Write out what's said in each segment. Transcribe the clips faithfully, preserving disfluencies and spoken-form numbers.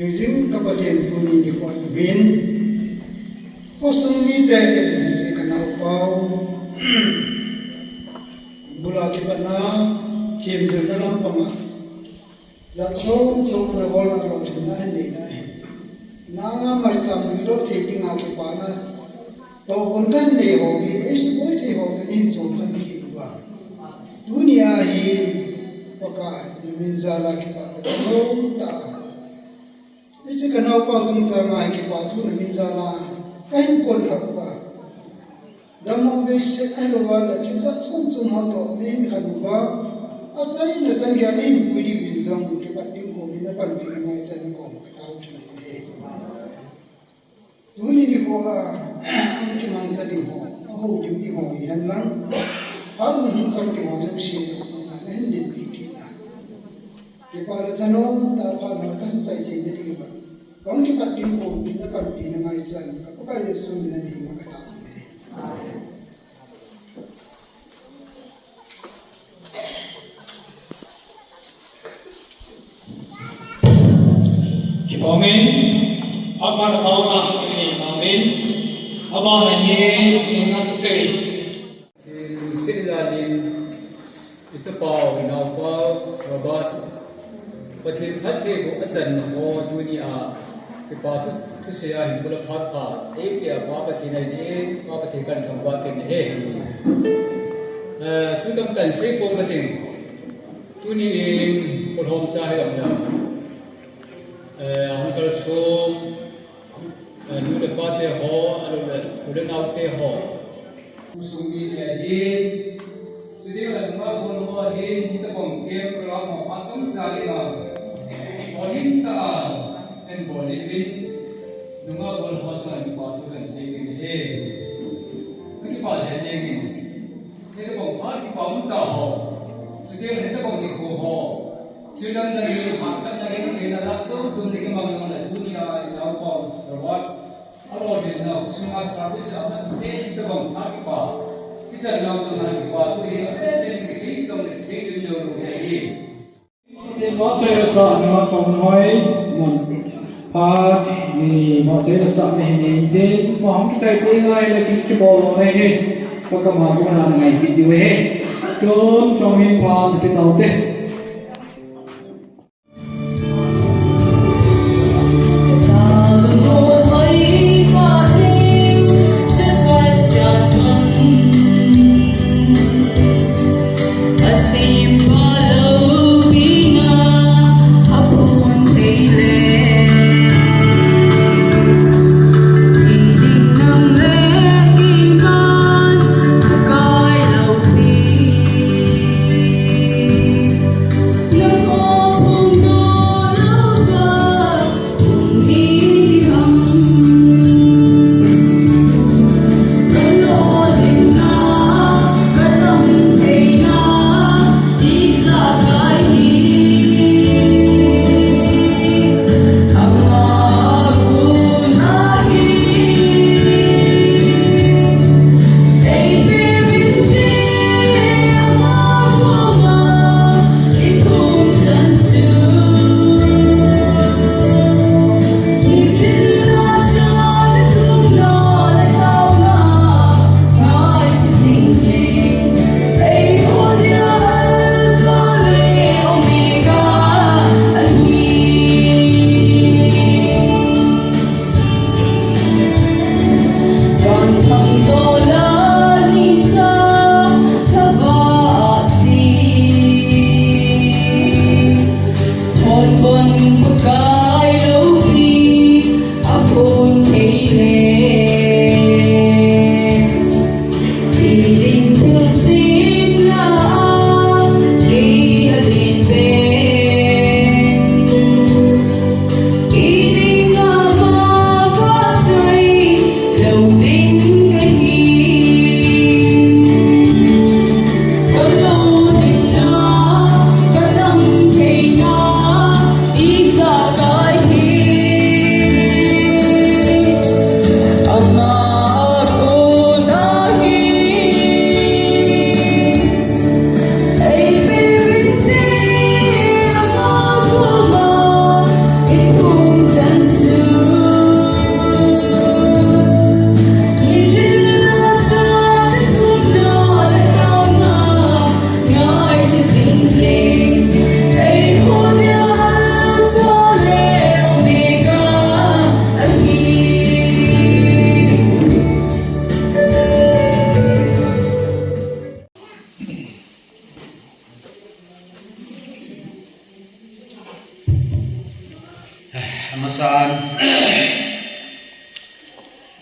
Jing ka Pathen, tuni nikho a chu min, khosung mite in hiche ka naopa u bula kipatna, themjilna lampanga jat chom chom ana bolna, lolhinna ahin neina ahi. Nanga maicham lui lou thei dinga kipana tohgon kahin nei ho hi, eisuboi thei ho toh nahin chom khen kit uva, tunia hi Pakai, na min jal a kipah kathum tah a. Hiche ka naopa chungchanga hi kipa thu na min jal a kahin kon kha uva, dammo veise ahilouva le thil jat chom chom ho toh nahin khen uva, achaina chan geiya nahin pui diuvin jong kipat ding komin, na panpina ngaichan in kon ka tao kit e. Tuni nikho a ahung kimangcha ding ho, ahou ding ding ho hihen lang, phat hung chang ding ho jouse nahin dinpi kit a, kipa le thanom tah a phat kahin chaichai na diuva, kahung kipat ding komin na panpina ngaichan, ka Pakai Jesu min a nei inge, ka tao e. Kipa umin, phat pha le taona kinei tauvin, abana hi, ina thusei. Lungset jal in, i chapau, i naopau, Robert, Pathen phattheiboh achanna ho tunia kipa thu, thusei a hin bula phat pha eipeh a Pa Pathen ahi, Pa Pathen kahin thangvah kit e. Eh, thu tamtah in seipon kating. Tuni in polhomcha hijongle, eh, ahung kalsong, eh, nu le pate ho, ahilou le u le naote ho, khosung mite ahin, chuteng le nungah gol ho ahin, hitobang camp program ho phat chomcha dinga lolhin tah a ahin bol jeh uvin, nungah gol ho chunga kipa thu kahin sei kit e. Kakipah lheh jengin. Hitobang phat kipa umtah ho, chuteng le hitobang nikho ho, thil dang dang in hahsatna le theina lah chom chom le kimang jongle, tunia i naopa Robert alolhinna, khosunga service a amasapen in hitobang phat kipa ichan nau chunga kipa thu hi apen pen kisei tong le kisei chim joulou ahi. Te pa chai la sa na chong hoi mun. Phat ni pa chai la sa na hi nei te, pa hung kichai te ngai le kin kibol lou na hi. Pa kama ko na ngaipeh diu ahi. Chom chom in phat na pe tau te.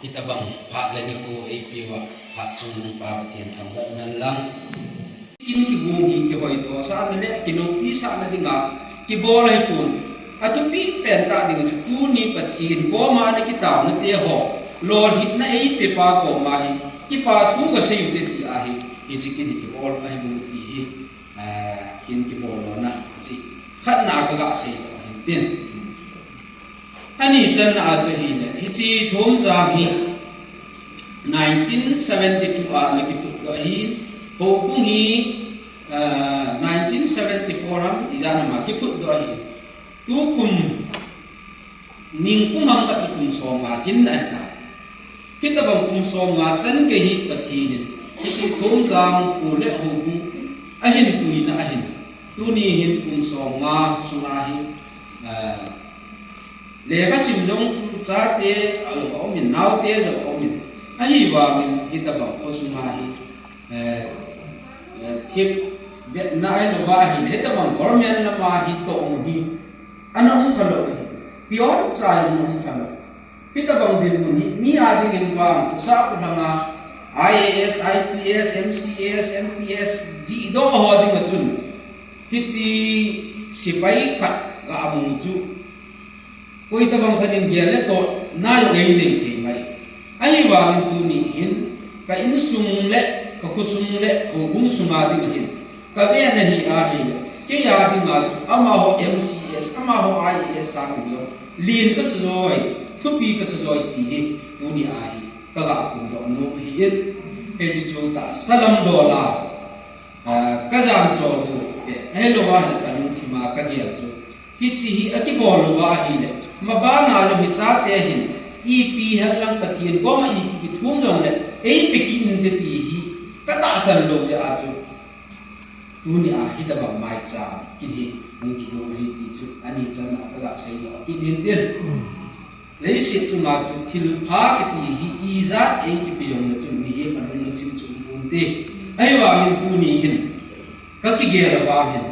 Hitabang phat le nikho eipeuva, phat chungnung pa Pathen thangvah in lang. Kin kigong hi kihoi thosahna le kinoupi sahna dinga kibol ahipon. Athupi pen tah ding chu tuni Pathen koma ana kitaona te ho, lolhinna eipe pa koma hi kipa thu kasei u te ti ahi, hiche kin hi kibol ahi bou ti hi. Ah, kin kibol lona, hiche khatna kaga sei lou ahin tin. Ani channa a chu ahile, hiche Thumjang hi nineteen seventy-two a ana kiphut doh ahi, houbung hi, ah, nineteen seventy-four ham ijat ham a kiphut doh ahi. Tukum, ningkum ham khat chu kum som nga hin ahitai. Hitabang kum som nga chan gei hi Pathen in hiche Thumjang kho le houbung ahin puina ahin. Tuni hin kum som nga sunga hi, ah, lekha sim jong chu chate aum in, naote jong aum in. Ahivangin hitabang kho sunga hi, eh, eh, thip betna ahilouva hi, hitabang government lama hi tohmun hi ana um khalou hi. Pion cha in ana um khalou. Hitabang dinmun hi, mi a dingin vang, usa u lhanga, I A S, I P S, M C S, M P S, jihdoh ho dinga chun, hiche sepai khat ga mu chu, koitabang khat in gel le tohna jong einei thei mai. Ahivangin tuni hin, ka insung le, ka khosung le, houbung sunga dinga hin, kave nahi ahile, kei a dinga chu amaho M C S, amaho I A S a kin jong, len kasa joi, thupi kasa joi ti hi, tuni a hi, kaga phongdoh nom ahin, hiche chu tahsa lam dola, ah, kajan chol u te, ahilouva hi kalungthima kagel chu, hiche hi akibol louva ahile, mabana jong hichate hin, ipi henlang Pathen koma ipi kithum jongle, eipe kit inte ti hi, katahsan lou jeh a chu, tuni a hitabang maicham kin hi hung kigong ahi ti chu ani channa a kaga seidoh kit in tin. Leiset chunga chu thilpha kiti hi ijat eikipe jongle chun mihem alung achim chu um ponte. Ahivangin tuni hin kakigel a vang hin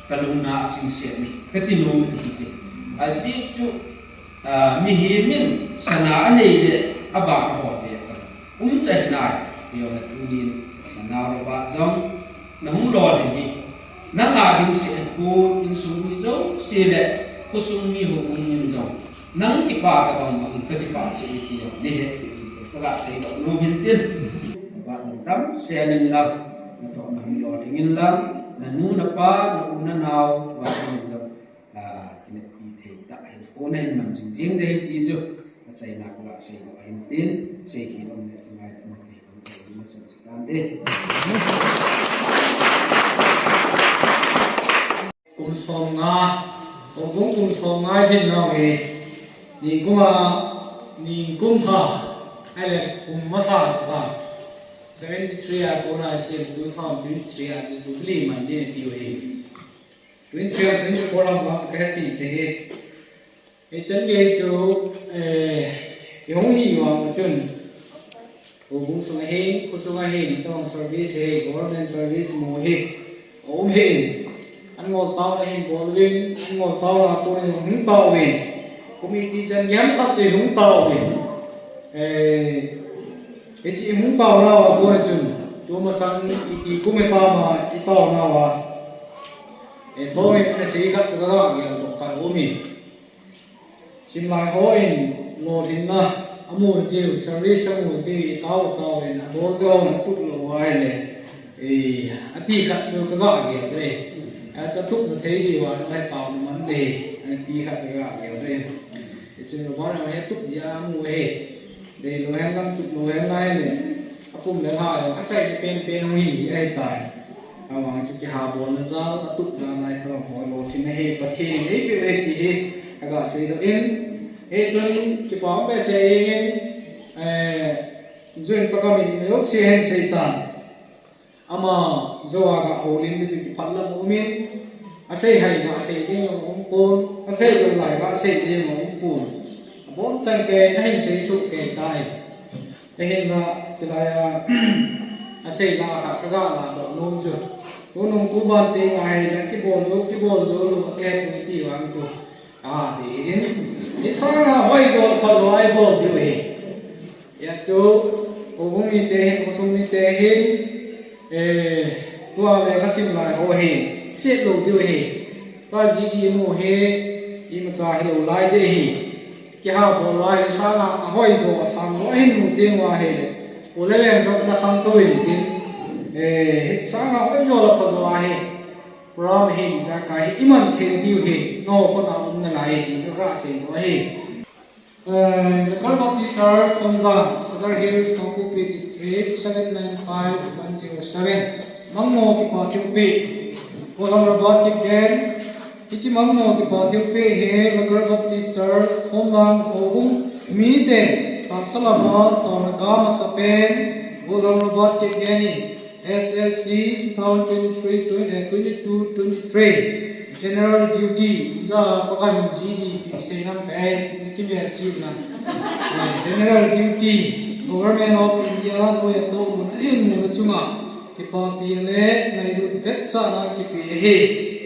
kalungna achimset e kati nom in ahi che. Ajeh chu Ah, mihem in sana anei le, abana hol le, um chai nai, hijongle tunin, nao Robert jong, nahung lolhin hi, nanga ding seh pon, insung mi jouse le, khosung mi houbung in jong, nang kipah tobang bang in kakipah cheh e ti jong, nahet u ahi, kaga seidoh nom in tin. Robert jong damsel in lang, natoh nahung lolhing in lang, nanu napa, na u nanao, va in jong, ah, kineppi thei tah hin, kona hin man jing jing ding ti chu, achaina kaga seidoh ahin tin, seikhel um le, ngaidam thei um thei, masang chu tante. Kum som nga, houbung kum som nga hin nau hi, ningkum a, ningkum ha, ahile kum masa sa, seventy-three a kona sim, two thousand twenty-three a chu Jubilee man ding tiu hi. Twenty-three, twenty-four lam vang chu kahe cheh te hi. Hichan gei chu, eh, ihung hi vang chun, houbung sung ahi, khosung ahi, tobang service hi, government service mu hi, aum hi. Angol taona hin bol uvin, angol taona a kon ihung taovin. Kum iti chan gei ham khat chu ihung taovin. Eh, hiche ihung taonau a kon chun, tumasang iti kum itam a itaonau a. Eh, thongin ana sei khat chu kaga geldoh khat aumin. Simlai hon lolhinna amu diu, service amu diu, itao taovin, abol diu, atup lou ahile. Eh, ati khat chu kaga gel e. Achu atupna thei diu a, ahitao man e. Ati khat chu kaga gel e. Hichun Robert in ahi tup dia amu e. Deilou hen lang tuplou hen lang ahile. Akum le lha jong achaina penpen hung hi ahitai. Avang chu kihabolna jal, atup jal lai tobang ho lolhinna hi Pathen in eipeh u ahi ti hi kaga seidoh in. Hichun kipa um behseh in, eh, join pa kami ni jouse hin seitan. Ama jou a ga houlim ding chu kiphat lam umin, asei hai ga sei ding jong um pon, asei lou lai ga sei ding jong um pon. Abonchan kei nahin sei soh kei tai. Ahinla, chulai a, asei la kha kaga ladoh nom chu. Tunung tuban teng ahile, kibol jou, kibol jou lou, akihet poi ti vang chu. Ati in, hi sanga hoijo phajo a ibol diu ahi. Hijeh chun, houbung mite hin, khosung mite hin, eh, tua lekha sim lai ho hi, set lou diu ahi. Tua G D mu hi, imacha hilou lai ding ahi. Kihahbol lai hi sanga, ahoijo, asangjo, ahin mu teng uva ahile, u le nao jong ana khangtou intin, eh, hi sanga hoijo le phajo ahi. Program hi ijakai hi iman thei diu hi, nangho koma um nalai ti chu kasei nom ahi. Eh, Local Baptist Church, Thongjang, Sadar Hills, Kangpokpi District, seven nine five one zero seven. Mangmo kipa thilpeh. Golhang Robert Kipgen. Hiche Mangmo kipa thilpeh hi Local Baptist Church, Thongjang, houbung mite, tahsa lama taona ga masapen, Golhang Robert Kipgen in, S S C two thousand twenty-three, twenty, eh, twenty-two, twenty-three, General Duty, ja pakai min G D P sei nam ka e, ti na kimel chi na. Eh, General Duty, Government of India, noi a toh mun ahin mun chunga, kipapi le ngailut vetsahna kipe ahi.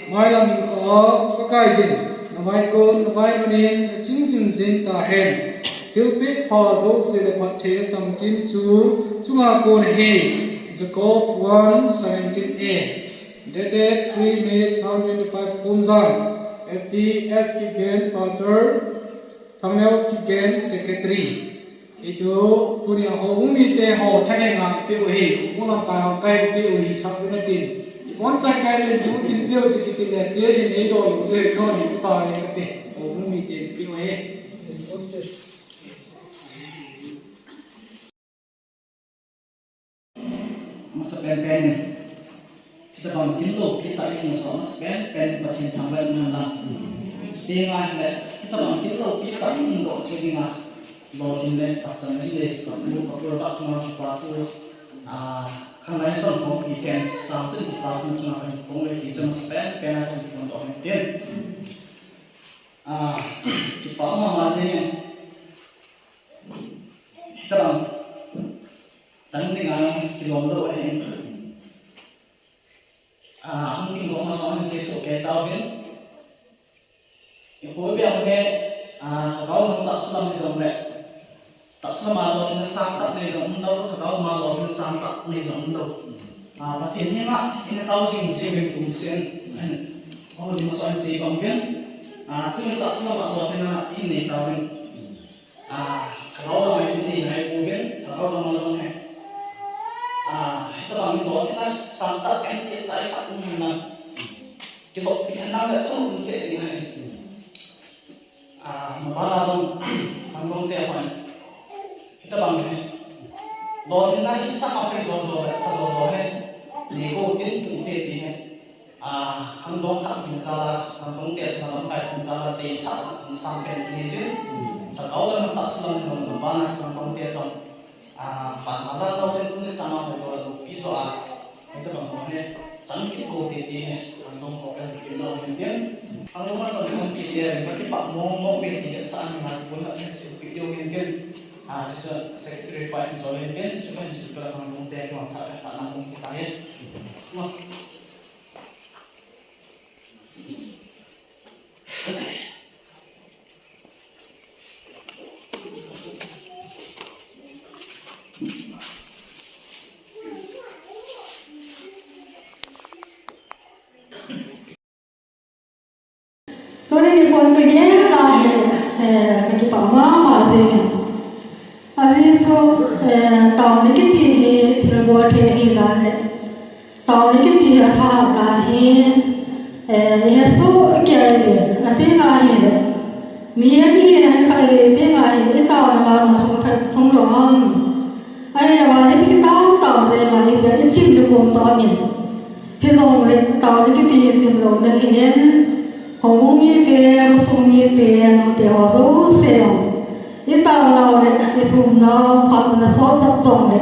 Mailam hinkho a, Pakaiyin, na vaikon, na vailhun in, na ching jing jing tahen. Thilpeh pha jouse le phattheina chamkim chu, chunga kon ahi. Jacob one seventeen A. Dated three May two thousand twenty-five, Thongjang. S D S Kipgen, Pastor. Thangneo Kipgen, Secretary. Hichu, tunia houbung mite ho thahenga ipeh u ahi, houbung lamkai ho kai ipeh u ahi, sap u natin. Ibonchauva kai ipeh u tin, peh u tin, tin le station eidoh u ahi, kihon in, kipa le kate. Houbung mite ipeh u ahi. Amasapen pen in, hitabang thil lopi tah in amasapen pen in Pathen thangvah in umhen lang. Tia ahile, hitabang thil lopi tah in umdoh thei dinga, lolhin le pachatna le, kapu, kapu Robert chunga kipa thu, ah, khanglai chonkhompi ten, Sam ten kipa thu chunga kahin phong le, hiche amasapen pen a kahin phondoh ahi. Ah, kipa mama jeng e. Hitabang chan dinga kilom lou ahi. Ah, hung kilom masang in seisoh kei tauvin. Ikoi beh hung he, ah, lhagao lam tahsa lam nei jong le, tahsa lam a lolhinna sangtah nei jong umlou, lhagao lam a lolhinna sangtah nei jong umlou. Ah, Pathen henga ina tao jing jing uvin kum sen. Ahin, hung kilom masang in sei bang uvin. Ah, tuni tahsa lam a lolhinna nei tauvin. Ah, lhagao lam a hin nei ngai pouvin, lhagao lam a jong hi. Ah, hitabang lolhinna sangtah kahin kisah khat um hinam. Kidoh kit henlang le tum um cheh ding ahi. Ah, mabana jong, khangdong te hon. Hitabang hi. Lolhinna hi sanga pai jo jo le, sa jo jo hi. Nei go tin pu te ti hi. Ah, khangdong khat ding jal a, khangdong te sung lamkai ding jal a, deisah ding sang pen ding ahi jin. Lhagao lam a tahsa lam dong lam bana khangdong te sung. Ah, pan ma la tau pen tuni sama ho jo lo pi jo a. Hitabang ho hi, chang kit ko te ti hi, khangdong ho kan kit lo hin tin. Khangdong a chang kit te, ka kipa mong mong pen ti sa ni ma ko na pen sil pi yo hin tin. Ah, chu chu secretary pa in jo hin tin, chu kan sil ka khangdong te ki ma pha ka na mong ki ta hin. Tuni nikho kagel a hi, eh, kakipah mama jeng e. Ajeh chu, eh, taona kiti hi thilbol thei ahi dan le. Taona kiti hi atha dan hi, eh, ihesoh kei le, ateng ahile. Mi, mi hi khat le teng ahile, itaona lama hung thei, hung lou ham. Ahilou le, itao tao jeng a, iti, ichim le pom tao min. Hijongle, taona kiti hi chim louna hi in, houbung mite, khosung mite, nute ho jouse jong. Itaonau le, ithumnau, phatna sot jat jongle.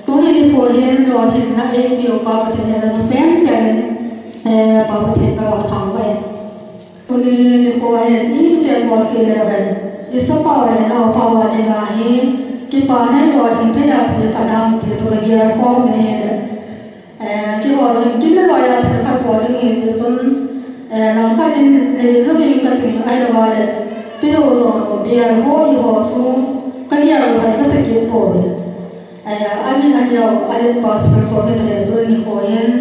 Tuni nikho hin, lolhinna eipeh u pa Pathen in ana pen pen, eh, pa Pathen in ana thangvah e. Tuni nikho hin, ite bol kit le ven. Isapau le naopau a dinga hi, kipa nei lolhing thei a thil khat ham ti chu kagel khom in ahile. Eh, kihoulim kit le loi a thil khat bol ding ahi ti chun, Eh, langkhat in, eh, zubing ka ting ai lo le, ti lo lo, bial ho i ho su, ka gial lo ka sa ki po ve. Eh, amin a neo, a le pastor ko ke le tu ni ho yen.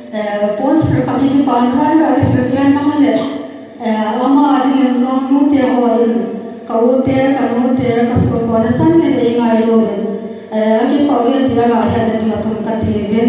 Eh, pon sir ka ni pa han ka ke sir yan na le. Eh, ama a ding in zong nu te ho in, ka u te, ka nu te, ka su ko na san ne de ngai lo ve. Eh, a ki pa ve ti a ga ya de ni ka tum ka ti ve.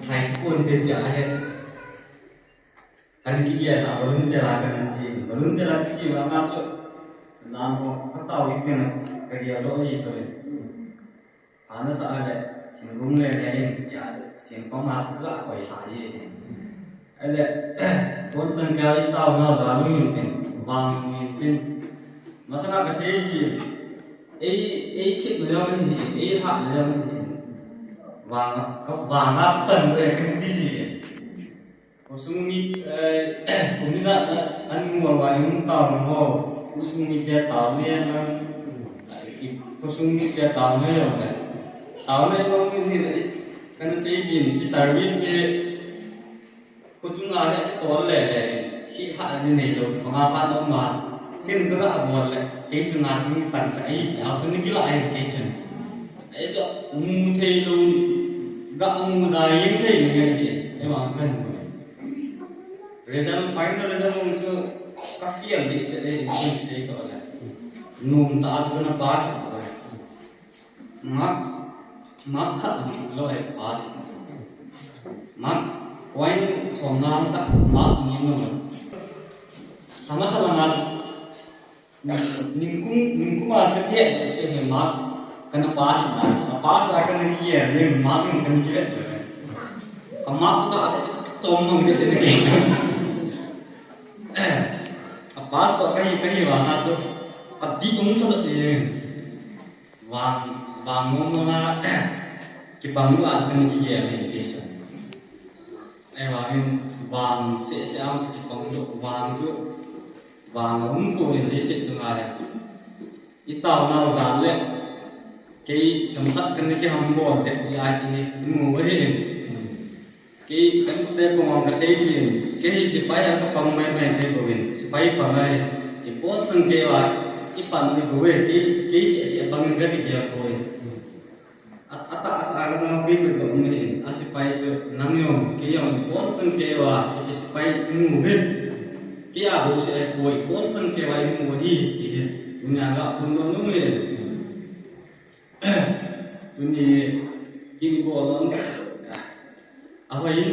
Thaipun te tia ahe. Kan kigen a volunteer a kan chi. Volunteer a chi ma ma chu. Lam ko ka tau i tin ka dia lo ji to le. Ana sa ale. Thingkung le le in tia thingkung ma chu la koi ha ye. Ale. Kon chang ka i tau na la lu in tin. Vang in tin. Masanga ka sei ji. Ei, ei thip na jong hin, ei hat na jong hin. Vang, ka vang a pan ve ka ti ji. Khosung mi, eh, kum ni na, na, an mu a wa yung tau na ho. Khosung mi te tau ne na. Khosung mi te tau ne jong ne. Tau ne jong hin, kan sei ji ni chi service ke. Khosung a le tol le le, hi ha ni nei lo, ma ha lo ma. Ken ka ga bol le, kei chu nga sing tan ka ei, a kun ki la ei kei chun. Ei chu mu thei lo, ga mu da yen thei ni ngai di, ei ma kan. Result final result chu ka fail di se le, ni se to le. Num ta chu na pass. Mark, mark khat bit lo he pass. Mark point som na ta mark ni no. Sama sama na. Ningkum, ningkum a sa the se he mark kana pass na. Pass a kana ki ye, mark kana ki ye. Ka mark ka som mang de ne ke. A pass to ka hi ka hi wa na to. A di um ka so ye. Vang, vang mong mong a, kipang lou a chu kana kigel nei kei chu. Ahivangin vang seh seh a chu kipang lou, vang chu, vang a um tou in leiset chunga le. I taonau dan le, kei themkhat kana kiham bol jep ti a chu i mu ahi in. Kei kan te ko mang ka sei jin, kei hi sipai a ka pang mai mai thei bou in, sipai pang ai, i pon tang kei va, i pan ni bou e, kei, kei seh seh pang in ka ti dia bou e. A, a ta a sa ka ngau kei ko bou ni in, a sipai chu nang jong, kei jong i pon tang kei va, i chi sipai i mu e. Kei a bou seh ai bou, i pon tang kei va i mu hi, ti hi. Tuni a ga phun lou nu e. Tuni kin i bol lon. A hoi in,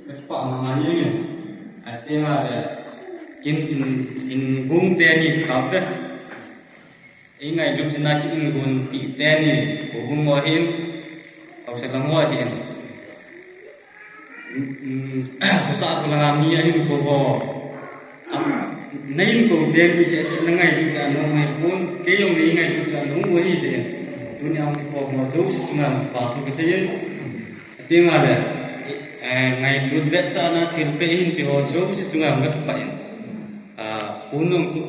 ka kipah mama jeng e. A se nga le, kin in, in gung te ni khau te. Ei ngailut china kin in gung pi te ni, ko gung mo hin, hausa lang mo hin. Khosa a kolanga mi ahin kou ho. Na hin kou te mi seh seh na ngailut a nong mai pon, kei jong nei ngailut a nong mo hi se. Tuni a hung kikou ho jouse chunga pa thu ka sei e. Ati nga le, eh, ngailut vetsahna thilpeh hin pe ho jouse chunga ka kipah in. Ah, pon nong ku.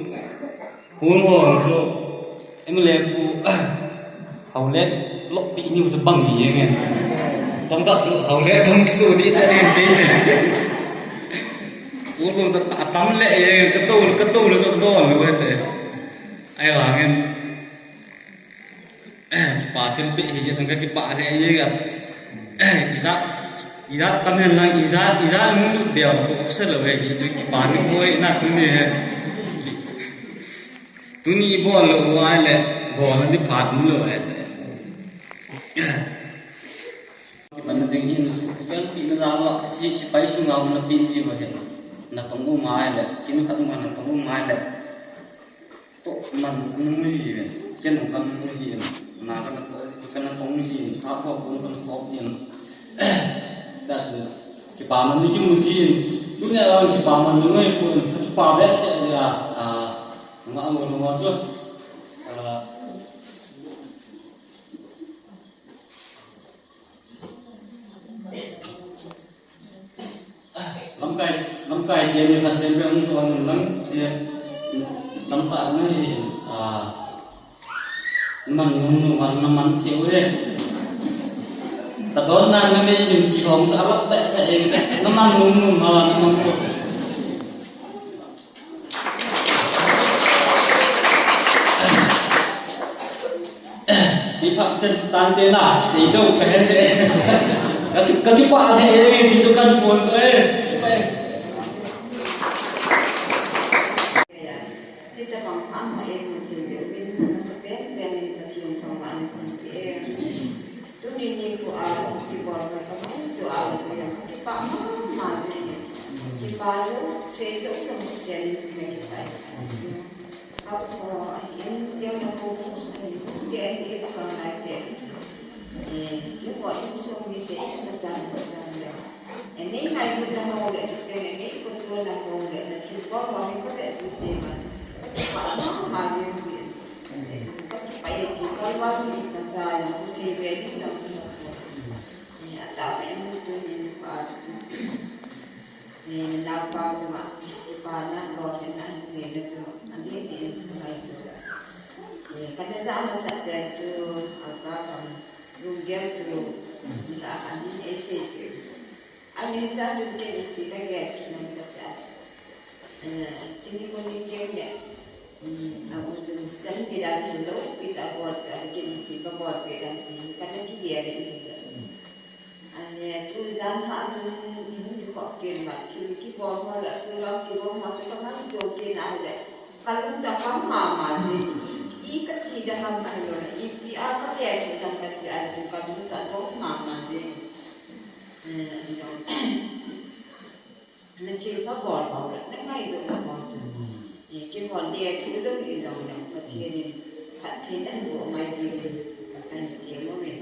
Pon ho chu, M L A pu, Haole, lop pi niu chu bang ni jeng e. Sampa chu, Haole thum kisu di cha ni te che. Pon ho sa atam le e, ka to, ka to le chu don le te. Ahivangin. Kipa thilpeh hi, sang ka kipa le, ye ga. Ijat, ijat tam hen lang, ijat, ijat lunglut bia ko oksa lo he, chu kipa ni hoi na tuni he. Tuni bol lou ai le, bol ni phat lou ai. Kipan na ding in, su, fel pi na la wa, chi sipai sunga na pi ji wa he. Na tong u mai le, kin khat ma na tong u mai le. To man nung hi ve, ken nung kan nung hi, na kan to, kan tong hi, ha ko kun kan sop hi. That's it. Kipa man ni ki mu hi. Tuni a kipa man nung hi kun, kipa ve se ya, ah, nga ang nung chu. Ah, Lamkai, lamkai te ni khat te be hung ton lang, eh, lamkai na hi, ah, man nung nung man na man thei u he. Ka don na na me min ti hong sa lak be sa e, na man nung nung ma na man ko. Ni pha chen tan te na, sei do ka hen de. Ka ki, ka kipah de, eh, ni chu kan pon to, eh. Ni ta pang pang ma, eh, ko thil de, min na sa pen, pen ni ka thil thong ma ni thong ti, eh. Tuni nikho a kibol ka sa mai chu a la ko yang kipah mama jeng e. Kipah lou, sei lou lou, sei lou me kipah. Hausa ho ahin, teu na ko ko su ko ni ko, ti ahi e pa ka ngai te. E, nikho insung mite, insung chan ko chan le. E, nei ngailut na ho le, te ne nei ko tu na ho le, na thil ko ho ni ko le tu te ma. Kipah mama jeng e. Pai ti kalvan ni na cha ya ku sei ve ni na ku. Ni ata ve ni tu ni pa. Ni na pa ma, pa na lo ni na ni na chu. Ani ni ngai tu. Ni ka ne za ma sa pe chu a ka kam. Lung gel chu. Ni la ani e sei ke. Ani cha chu ke ni ti ka ge ki na ka cha. Eh, chini ko ni ke ne. Abu chun, "Chan kida chun lo, pi ta bol, pi ta bol, pi ta si, ka ta ki dia le pi ta." Ane, tu dan ha chun, ni ko ke ma, chi ki bol ma la, tu lo ki bol ma, tu ka ma to ke na le. Ka lung ta ka ma ma le, i, i ka ti da ham ka lo, i, i a ka le ki ta ka ti a, tu ka lung ta ko ma ma le. Eh, you know. Min thil pha bol bol le, min ngailut bol chu. Eh, kihon le, thu jong i jong le, Pathen in phatthei naboh mai diuvin, kahin tem uve.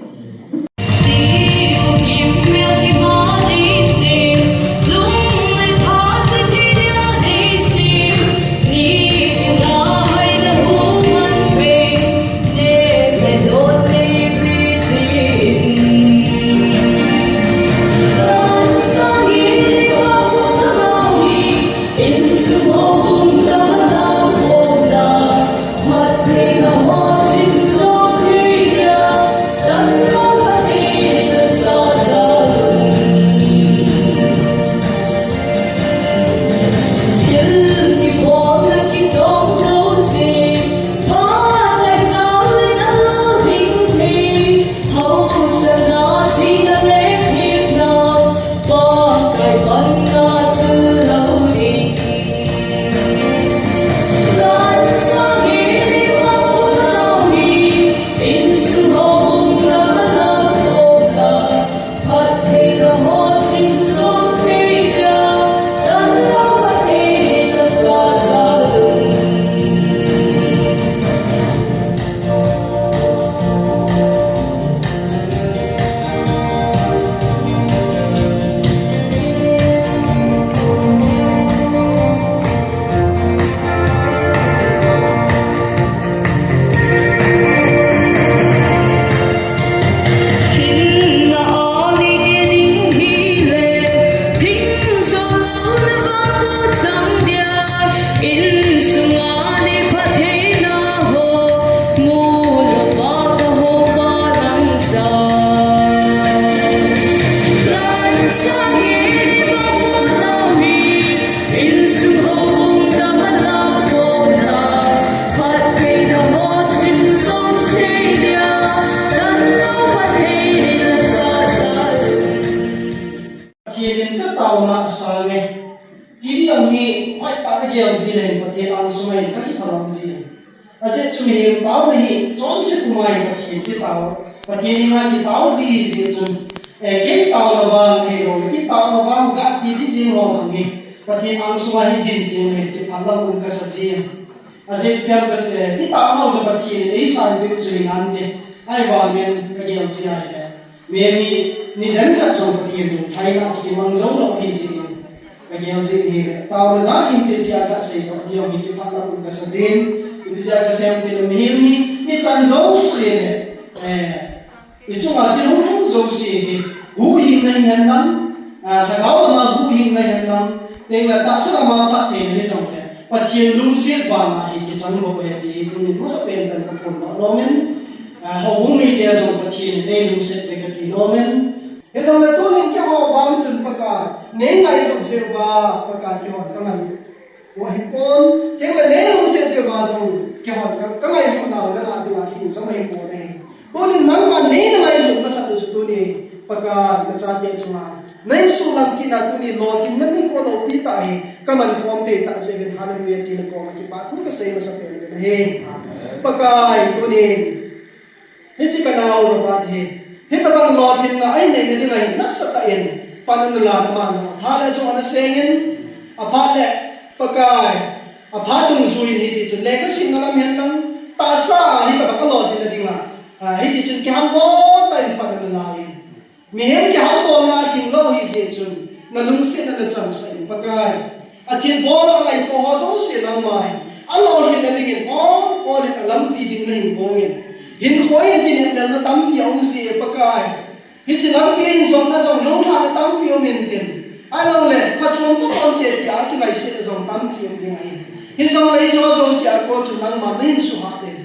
Pathen in ka taona asang e. Ti ding hi, hoitah ka gel jing le, Pathen angsunga hin ka kiphalam jing e. Ajeh chu mihem taona hi, chonset um ahi Pathen ti tao. Pathen henga kitao ji hi jeh chun. Eh, kei taona vang hilou le, i taona vang ga ti di jing ho jong hi. Pathen angsunga hi din ti le, kiphalam um kasa jing e. Ajeh chu ka se, i taona jong Pathen in eisanpeh u chu hinante. Ahivangin ka gel jing ahi le. Mihem hi, nidan khat jong Pathen lungthaina kimang jou lou ahi jeh in. Ka gel jing ahi le, taona ga inte tia ka sei toh, ti jong hi kiphalam um kasa jing. Ijeh inem itile mihem hi, ichan jouse le, eh, ichunga thil hung lhung jouse hi, huhhingna hihen lang, ah, lhagao lama huhhingna hihen lang, tengle tahsa lama phattheina hijongle, Pathen lungset vanga hi kichang bou ahi ti hi, tunin masapen in ka phondoh nom in, ah, houbung mite jong Pathen in eilungset uve kati nom in, Hijongle tunin keiho vang chun Pakai, nei ngailut jeh uva, Pakai keihon ka ngailut u ahipon, tengle nei lungset jeh uva jong, keihon ka, ka ngailut nau nangah dinga thil jong ahipon ahi. Tunin nangman nei na ngailut masat u chu tuni, Pakai, nachate chunga. Na insung lam kitna tuni lolhinna nikho loupi tah hi, ka man khom thei tah jeh uvin, hallelujah, ti na koma kipa thu ka sei masapen uvin ahi. Pakai, tunin, Hiche ka nao Robert hi, hitabang lolhinna einei na dinga hi nasatah in pan ana lan, aman jong apha le jong ana seng in, apha le Pakai, apha dungjuiyin hiti chun lekha simna lam hen lang, tahsa hitabang alolhinna dinga, ah, hiti chun kihambol tah in pan ana lan. Mihem kihambolna ahing lou ahi jeh chun, na lungsetna na chansah in Pakai. Athilbol angaito ho jouse nangma hin, alolhinna dingin, ol, ol in alampi ding nahin bol in. Hinkho in kinepna tampi aum jie Pakai. Hiche lampi a hin jotna jong lunglhahna tampi um intin. Ahilouleh, phachom tapon te tia kingaisahna jong tampi um ding ahi. Hijongle hiche ho jouse a kon chun nangma nahin suhhat in.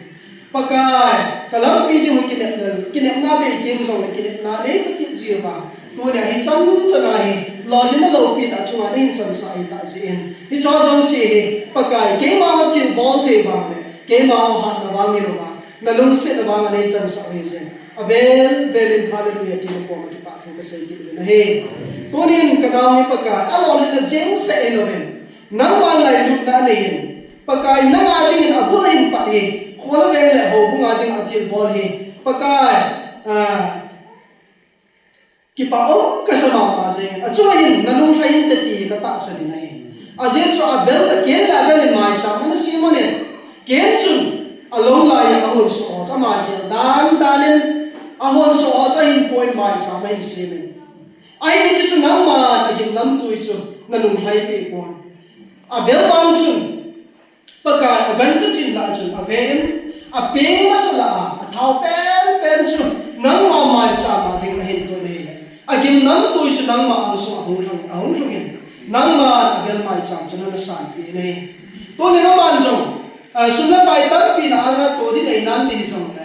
Pakai, ka lampi ding u kinepna, kinepna bei teng jongle kinepna nei pakit jiuva. Tunia hichan chan a hi, Lolhinna loupina chunga nahin chansah ahitai jeh in, hiche jouse hi Pakai, keima ho thilbol thei vang le keima ho hatna vang hilouva, nalungsetna vanga nahin chansah ahi jeh in, avel vel in hallelujah tina koma kipathu kasei kit uvin ahi. Tunin kanao hi Pakai, alolhinna jeng seh hilouvin, nangma ngailutna anei in, Pakai, nanga dingin abul ahin pat hi, khol a veng le houbunga dinga thilbol hi, Pakai, ah, kipa um kasa mama jeng in, achunga hin nalunglhai inte ti katahsan in ahi. Ajeh chu abel, Cain le Abel in maicham ana sem in, Cain chun alou laiya ahon soh ho chu ama gel dan dan in, ahon soh ho chu ahin pon maicham ahin sem in. Ahin hiche chu nangman agimnamtui chu nalunglhai peh pon. Abel vang chun Pakai agancha chin lah chun ave in, apeng masa lah a, athao penpen chu nangma maicham a ding nahin ton ahile, agimnamtui chu nangma angsunga ahung lhung, ahung lhung in, nangman Abel maicham chu nana sanpeh in ahi. Tunin aman jong, ah, sum le pai tampi na anga to ding ahi nante hijongle,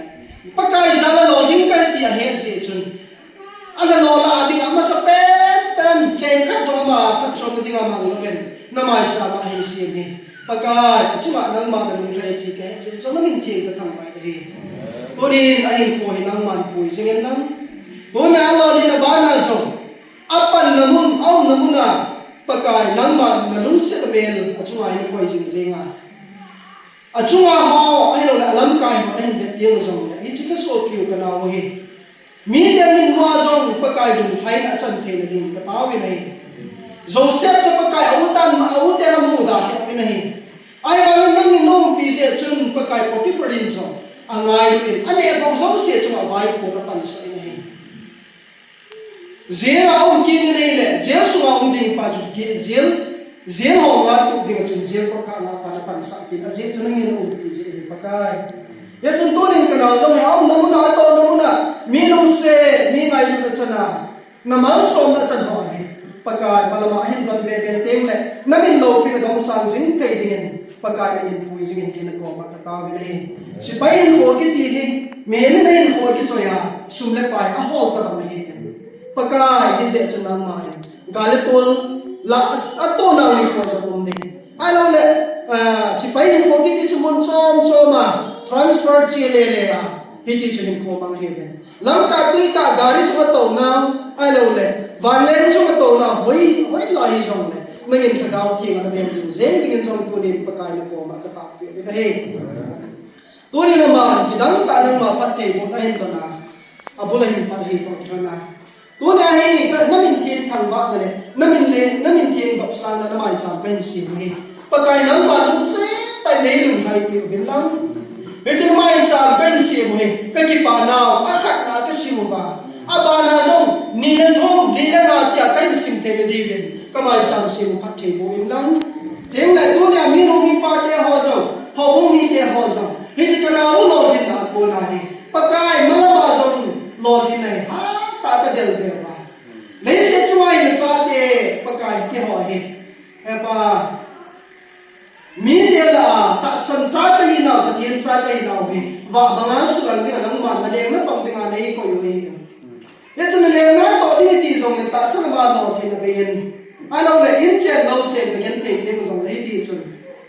Pakai jal a lolhing kahi ti ahet jeh chun, ana lolhing a dinga masa penpen, cheng khat jong ama phatchomna dinga mang louvin, namaicham a ahin sem hi. Pakai, achunga nangma nalunglhai ti kahet jeh chun namin theng kathangvah in ahi. Tunin ahinkho hi nangman pui jing in lang. Tunia alolhinna bana jong, apanna mun, aumna muna, Pakai, nangma nalungset mel achunga hin koi jing jeng a, achunga ho ahilouleh alamkai ho ahin vet jeng jongle, hiche kasopiu kanao hi, miten min mua jong Pakai lunglhaina achan theina ding kataovin ahi. Joseph chu Pakai a u tan, a u ten amuda lheh uvin ahi. Ahivangin nangin naumpi jeh chun Pakai, Potiphar in jong angailu in, aneh bou jouse chunga vaipo napansah in ahi. Jail a um kit in ahile, jail sunga um ding pa chu jail, jail hon a tup dinga chun jail kot kah a pa napansah kit in, ajeh chu nangin naumpi jeh ahi Pakai. Hijeh chun tunin kanao jong hi aumna muna, atohna muna, mi lungset, mi ngailutna chana, namalsomna chan ho hi, Pakai, malama ahin don bebe teng le, namin loupina dongsang jing thei dingin, Pakai, nangin pui jing in ti nakoma kataovin ahi. Sepai hinkho kiti hi, mihem in ahinkho kichoi a, sum le pai ahol tabang ahi. Pakai, hijeh chun nangma hin gal le tol lah a, atoh nau hinkho jong um ding. Ahilouleh, ah, sepai hinkho kiti chu mun chom chom a, transfer che le le a, hiti chu hinkho mang ahi uvin. Lamkah tuikah gari chunga tou nau, ahilouleh vanleng chunga tou nau, hoi, hoilai hijongle, nangin Lhagao Theng a naven jing jeng dingin jong tunin Pakai nakoma katahpeh uvin ahi. Tunin aman, kidang tah nangma phattheibohna ahin pan a, abul ahin pat ahi toh kilhon a, tunia hi, namin theng thangvahna le, namin le, namin theng dopsangna namaicham kahin sem u hi, Pakai nangma lungset tah in neilunglhai peh uvin lang. Hiche namaicham kahin sem u hi, kakipah nau, akhatna kasem uva, abana jong ni le thum, li le nga tia kahin sem theina diuvin, kamaicham sem u phatthei boh in lang. Tengle tunia minu mipa te ho jong, houbung mite ho jong, hiche kanao lolhinna a kona hi, Pakai, malama jong lolhinna hi hatah a kadel be uva, leiset chunga hi nachate, Pakai, keiho hi, he Pa, mite lah a tahsan cha kahinau, Pathen cha kahinau hi, vah banga sulang dinga nangman naleng natong dinga neikoi u ahi. Hichun naleng natoh ding iti jongle tahsa lama lolhinna bei in, ahilouleh inchen louchen kagenthei ding jongle hiti chun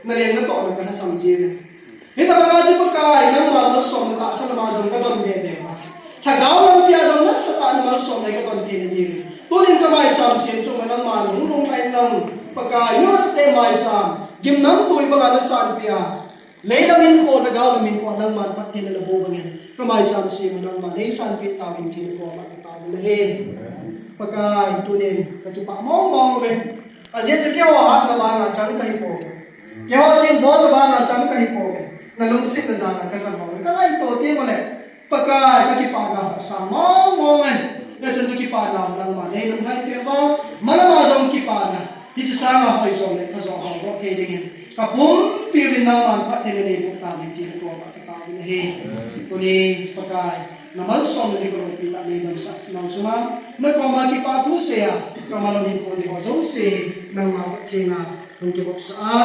naleng natohna kalhasam jiuvin. Hitobanga chu Pakai, nangma malsomna tahsa lama jong kadon bebe uva, lhagao lampia jong nasatah in namalsomna hi kadon theina diuvin, tunin kamaicham sem chunga nangman lunglhai in lang. Pakai, mi masate maicham gimnamtui banga nasanpeh a, leilam hinkho, lhagao lam hinkho nangman phattheina naboh bangin, kamaicham sem u nangman neisanpeh tauvin tin koma kataovin ahi. Pakai, tunin kakipah mong mong uve. Ajeh chu keiho hatna vanga chang kahipouve. Keiho thilbolna vanga chang kahipouve. Nalungsetna jal a kachang uve. Kangaito teng uleh, Pakai, kakipah nau asang mong mong e. Hijeh chun kakipah nau nangman neilunglhai peh uva, malama jong kipana, hiche sanga hoi jongle pha jo ho boh thei dingin, kapumpi uvin nangman phattheina neiboh tauvin tin koma kataovin ahi. Tuni Pakai, namalsomna ding kaloupitah neidamsah nau chunga, nakoma kipathu seiya, kamalom hinkho nei ho jouse nangma khut thenga hung kivopsah a,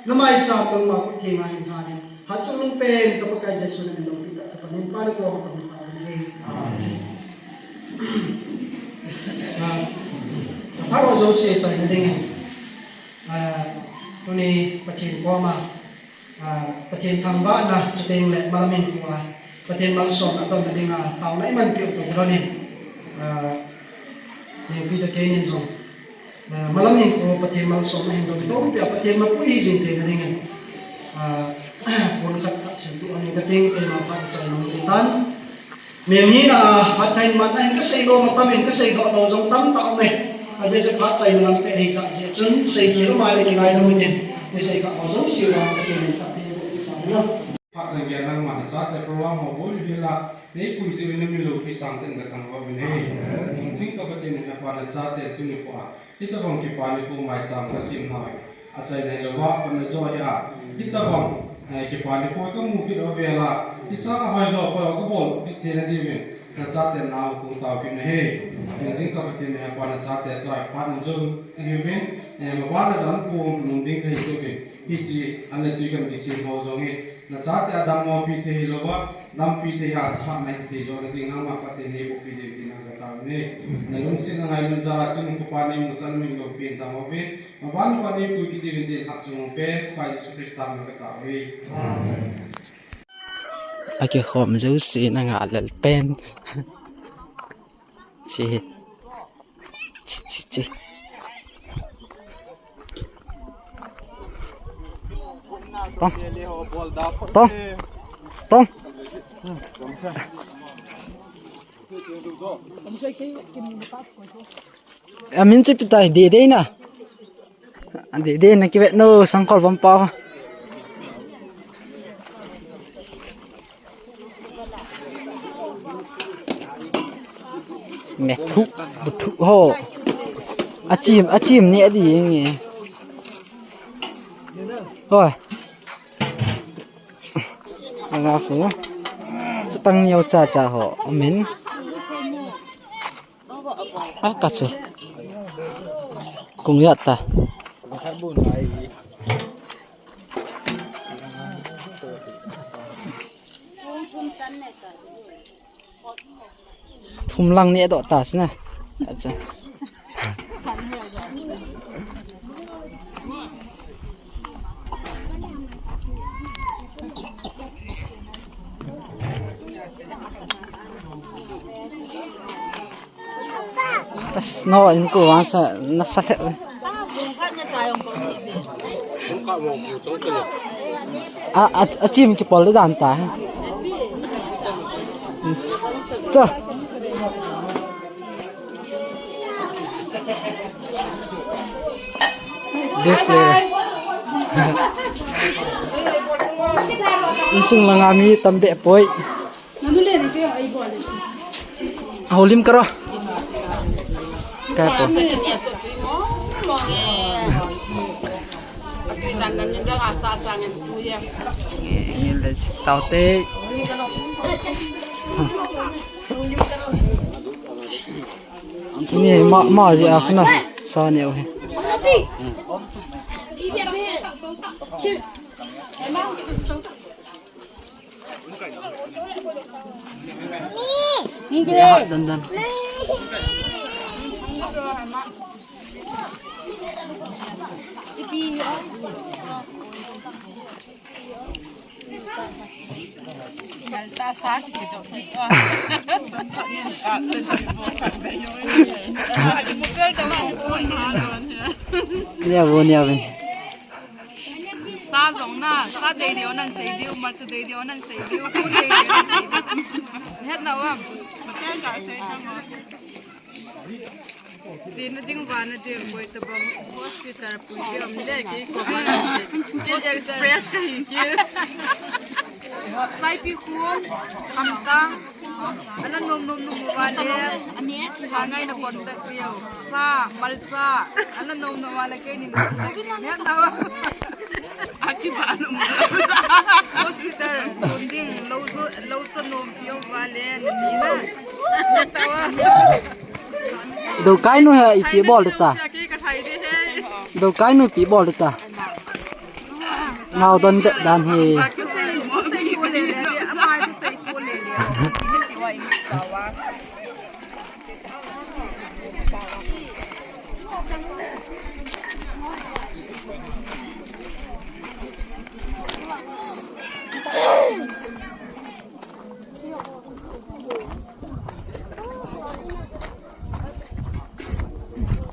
namaicham nangma khut thenga hin lhanin, hatchungnung pen ka Pakai Jesu namin loupitah a kapanpina koma kahung taovin ahi. Amen. Phat ho jouse chaina dingin, ah, tuni Pathen koma, ah, Pathen thangvahna chuteng le malam hinkho a Pathen malsomna tonna dinga taona imanpeh u toh kilhonin, ah, Nengpi toh keinin jong, ah, malam hinkho Pathen malsomna hin jong tohpi a Pathen mapui hijing theina dingin, ah, pon khat khat simtuh ahi kating, keima phat chai nom ding tan. Mihem hina a, phat kahin man ahin kasei lou, matam in kasei doh lou jong tamtah aume. Ajeh chu phat chaina lam peh ahitah jeh chun, sei kit lou maile kingaidam utin, kisei kha ho jouse vang Pathen in phatthei boh in. Phat chan geiya nangman nachate program ho bou hi la, neipui jeh uvin namin loupi sangtah in kathangvah uvin ahi. Hingjing ka Pathen ahi, Hepa nachate tuni nikho a Hitobang kipa nikho maicham kasem nau hi achaina hilouva, pana jo hi a. Hitobang, eh, kipa nikho kamu kit uva vela, hisanga hoijo koi ho kabol kit theina diuvin, nachate nao kong tao kit nahi. Hingjing ka Pathen ahi, Hepa nachate tua phat in jong ahiuvin, eh, mabana jong kong nom ding kahi jeh uvin. Hiche an le tui kan kisem ho jong hi, nachate a dammo pi thei hilouva, dampi thei ha, thahatna hithei joh nading nangma phatthei neiboh pi diu tin nang katao uve. Nalungset nangailut jal a tuni nikho pa neimusah namin loupi in tao uve. Maban pa neipui kit diuvin tin hap chung pe, Pa Jesu Christa min katao uve. Amen. Akikhom jouse nanga lel pen. Chi. Chi, chi, chi. Tong. Tong. Tong. Amin chu ipi tai, Dede na. Dede na kivet no, sangkhol vom pa. Methu, buthu ho. Achim, achim ni adi nge. Hoi. Anga khu. Chapang neo cha cha ho. Amin. A ka chu. Kung ya ta. Thum lang ni doh ta sina. Acha. As, no, in ko vang sa, nasa le. A, a, achim kipol le dan ta. Cha. Best player. Insung langa mi tam be poi. Holim karo. Kaya po. Taute. Ni ma, ma ji a khna sa ni o he. Ni ke. Dan dan. Nia bo nia ben. Sa jong na, sa dei dei nan sei diu, marcha dei dei nan sei diu, khu dei dei nan sei diu. Het na wa, ka sei ta mo. Jina ding vana ding koi tabang hospital pui ding le ki ko ma na sei. Ki express ka hi ki. Saipi khu, amta, ala nom nom nom vale. Ha ngai na contact diu. Sa, malcha, ala nom nom vale ke ni contact diu. Het na wa. Aki ba nom. Hospital, nom ding, lo zo, lo zo nom diu vale, ni na. Het na wa. Dokai nu hi ipi bol ta. Dokai nu ipi bol ta. Ngau don be dan hi. Thusei, thusei ko le le, ama thusei ko le le. Ti wa i ka wa.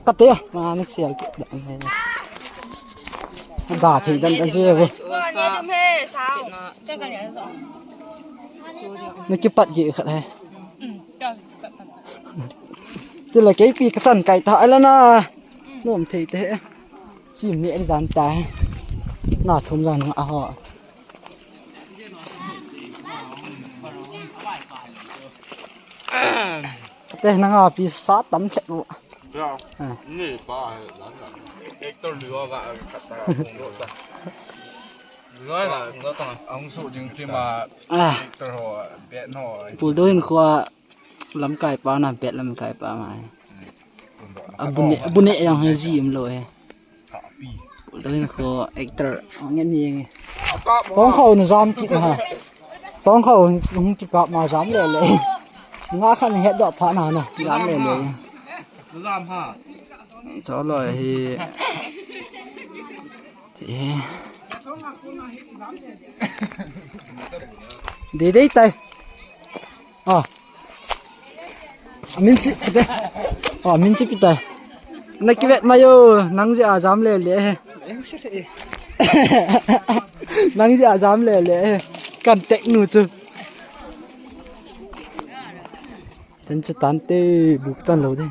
Kate, ma, next year. Da thei dan dan je bo. Nakipat ge khat he. Tila keipi kachan kai ta ala na. Nom thei te. Chim ni en dan ta he. Na thum dan a ho. Kate nanga pi sa tam lheh u. Ni pa he dan dan. Actor lua ga kata. Lua ga, lua ga. Ang su jing film a. Actor ho, bet ho. Puldo hin khua lamkai pa na bet lamkai pa ma. Abune, abune yang he ji um lo he. Puldo hin khua actor ngen ni nge. Tong khau na jam kit na ha. Tong khau hung kikap ma jam le le. Nga khan het do pha na na jam le le. Jam ha. Cholo hi. Ti. Dei dei tai. Ah. Min chi, de. Ah, min chi pi tai. Na kivet mai o, nang jeh a jam le le he. Nang jeh a jam le le he. Kan tek nu chu. Chan chu tante, buk chan lo de.